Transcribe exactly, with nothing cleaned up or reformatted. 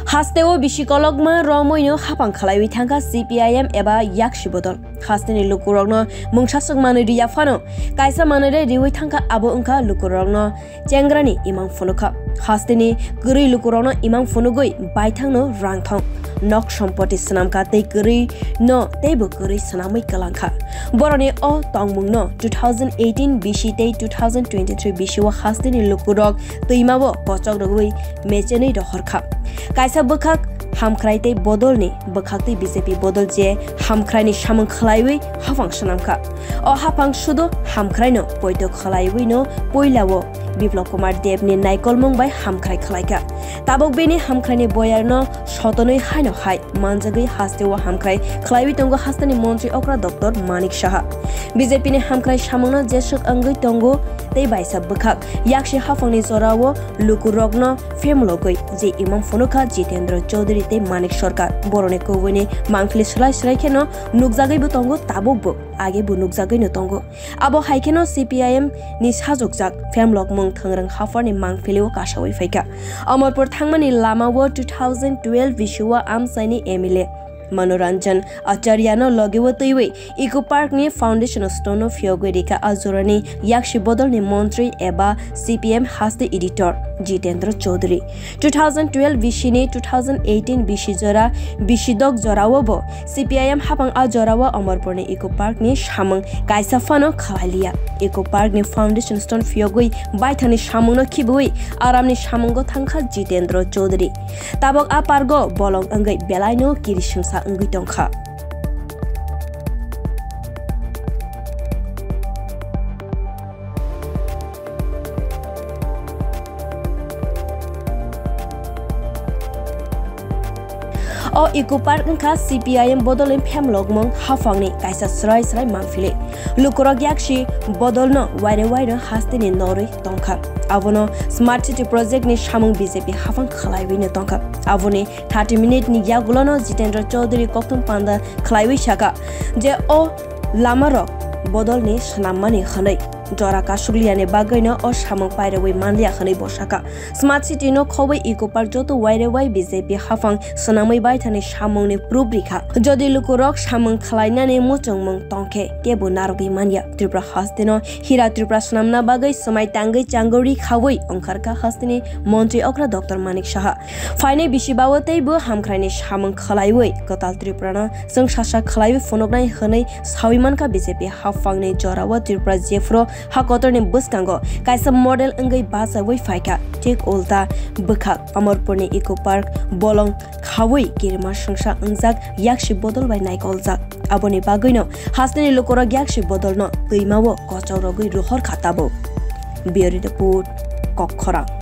Hasteo bisi kolokma romwino haphang khlaiwi thangkha C P I M eba yaksi bodol. Hasteni lukurokno mungsaswk manwi riya phano kaisa manwirok riwi thangkha, abo wngkha lukurokno chengrani imang phunukha. Hasteni kwrwi lukurokno imang phunugwi baithangno rangthong, nok sompoti swnamkha tei kwrwino teibo kwrwi swnamwi kwlangkha. Boroni o tongmungno two thousand eighteen bisi tei two thousand twenty-three bisio hasteni lukurok twimao kochok rwgwi mechenwi rohorkha. Kaisa bwkhak hamkhrai tei bodolni bwkhaktwi B J P bodol je hamkhraini samung khlaiwi haphang swnamkha. O haphang sudo hamkhraino poito khlaiwino puilao Biplab Kumar Debni naikolmung bai hamkhrai khlaikha. Tabuk bini hamkhraini boyarno sotonwi haino hai manjagwi hasteo hamkhrai khlaiwi tongo hasteni montri okra Doctor Manik Saha. B J P ni hamkhrai samungno jeswk wngwi tongo tei baisa bwkhak yaksi haphangni jorao lukurokno phemlogwi je imang phunukha Jitendra Chaudhary tei Manik Sarkar. Boroni kubuini mangpili swlai swlai kheno nukjagwibo tongo, tabukbo agebo nukjagwino tongo. Abo hai kheno C P I M ni sajokjak phemlokmung thwngrwng hapharni mangpilio kasawi phaikha. Amarpur thangmani lamao two thousand twelve bisio amchaini M L A Manoranjan Acharyano logeo twiwi Eco Park ni foundation stone no phiyogwi rikha a jorani yaksi bodolni montri eba C P M haste editor Jitendra Chaudhary. Two thousand twelve bisini two thousand eighteen bisi jora, bisi dok jorao bo C P I M haphang a jorao Amarpurni Eco Park ni samung kaisa phano khlai liya. Eco Park ni foundation stone phiyogwi baithangni samungno khibiwi aramni samungo thangkha Jitendra Chaudhary. Tabok a pargo bolong wngwi belaino kirisingsa wngwi tongkha. O Eco Park wngkha C P I M bodolni phemlokmung haphangni kaisa srai srai mangpili. Lukurok yaksi bodolno waire waire hasteni norwi tongkha. Abono Smart City Project ni samung B J P haphang khlaiwino tongkha. Aboni thirty minute ni yagulono Jitendra Chaudhary kokthum panda khlaiwi saka je o lamarok bodolni swnammani hwnwi. Jora kasukliyani bagwino o samung pairogwi manliya hwnwi bo saka. Smart City no khobwi Eco Park joto wairewai B J P haphang swnamwi baithani samungni proof rikha. Jodi lukurok samung khlainani muchungmung tongkhe kebo narwgwi manya. Tripura hasteno Hira Tripura swnamna bagwi swmai tangwi changwi rikhawi ongkharkha hasteni montri okra Doctor Manik Saha. Phainai bisi bawo teibo hamkhraini samung khlaiwi kwtal Tripurano chwng sasa khlaiwi phunuknai hwnwi sawi mankha B J P haphangni jorao Tripura jephru ha kotorni bwskango kaisa model wngwi bachawi phaikha. Thik ulta bwkhak Amarpurni Eco Park bolong khawi kirima swngsa wngjak yaksi bodol bai naikoljak. Aboni bagwino hasteni lukurok yaksi bodolno twimao kochok rogwi rohor kha tabuk. Bureau Report, Kokkhorang.